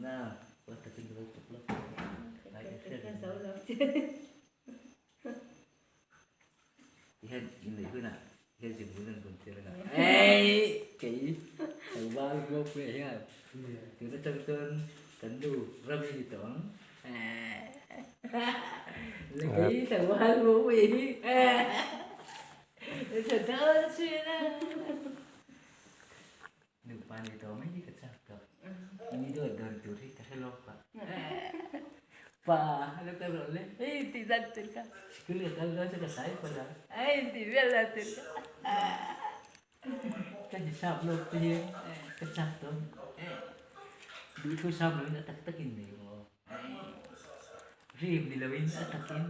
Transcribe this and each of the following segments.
Na, huai takin ka lo chawp lawk. Ai, ka hre reng. Tihian inneih hunah tihian zimhmun an rawn tir anga ei kei tlangval Buangpuia hian tun atang chuan kan nu Rami ni tawh ang le kei tlangval Buangpuia hi tha dawn thin a. Nupa ni tawh mai hi ka chak tawh. Mi dawt dawn tur hi ka hre lawk pah. Pa lo kal rawh le. Hei tih dan tur kha. Sikul ka kal dawn chu ka sai palh a. Hei tih vel dan tur kha. Ka hisap lawk te hian ka chak tawh. Duhthu sam loin a tak takin nei maw. Rim ni loin a takin.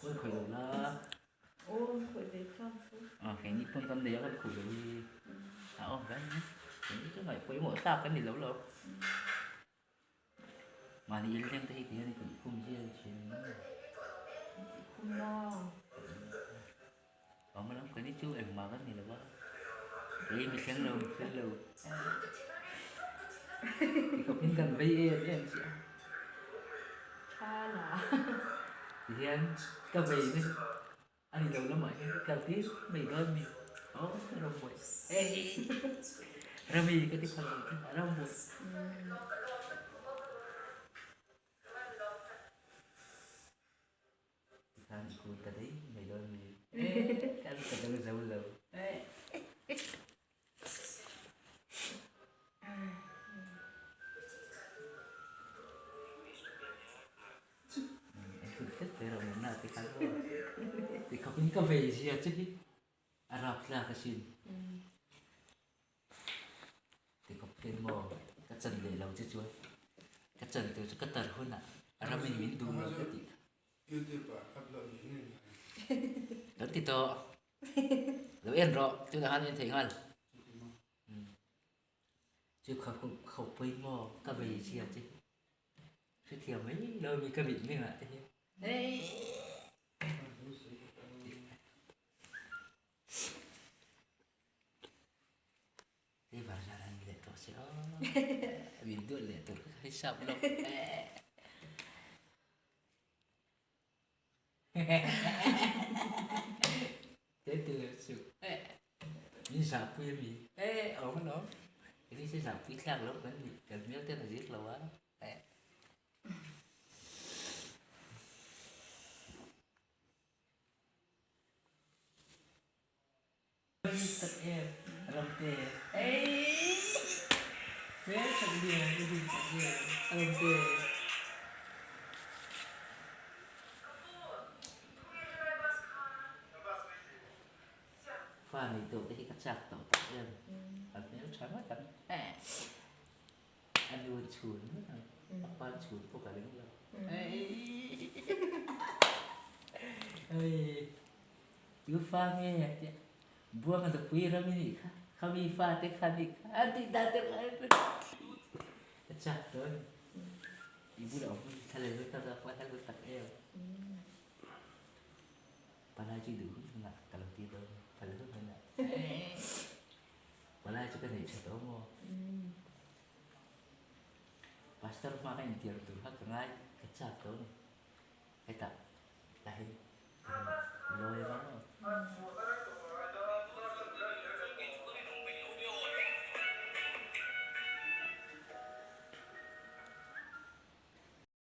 Pawn khawih lo la. Aw khawih ve chang chu. A keini pawn kan nei a kan khawih lo hi a awm reng a. Keini chu ngaih pawimawh tlak kan ni lo lo. Mahni il leng te hi ti hian i tih khum zial thin. Tih khum la. Awm alawm keini chu engmah kan ni lo va. Kei mi thleng lo mi fel lo. Tikhawpin kan vei em em chiah a. Tha la. Tihian ka vei na a ni lo lamah hian ka kal tir mai dawn mi. Aw rambuai. Rami ka ti phal lo che rambuai. Tikhan i kun ta daih mai dawn mi. Kan ka do zo lo. An thut hlet ve rawh na tikhan aw. Tikhawpin ka vei zia che hi a rapthlak asin. Tikhawp hian maw ka chan leh lo che chuan ka chan tur chu ka tar hunah ramin min duh lo ka tih kha. Kan ti tawh. Lo en rawh tunah khan en thei nghal. Chu khawpui maw ka vei zia che. Hrethiam mai lo mi ka mit mengah te hian. Hei var zan an leh tawh se aw. Min duat leh tur kha hei sap lo. Te ti lo chu. Min zahpui a mi. Awm alawm. Kei chu zahpui thlak lo kan ni. Kan hmel ten a zir lo a. Tak em Ramte Hmel that lian i din tak em Ramte. Fa nei tawh te hi ka chak tawh tak em a hmel tha ngawt ang a nu an chhun ngawt ang a pa an chhun pawh ka ring lo hei. Tu fa nge a tia, Buanga nupui ram i nih kha, khami fa te kha nih kha a tih dan te kha ka chak dawn. I bulah awm hun thla leh tak a pa hla tak em. Palai chu i duh hun hunah ka lo ti dawn, phal hun hunah. Palai chu ka neih tha tawh maw? Pastor hma ka intiam tur kha ka ngai ka chak dawn. Hetah tah hi lawi a vang maw?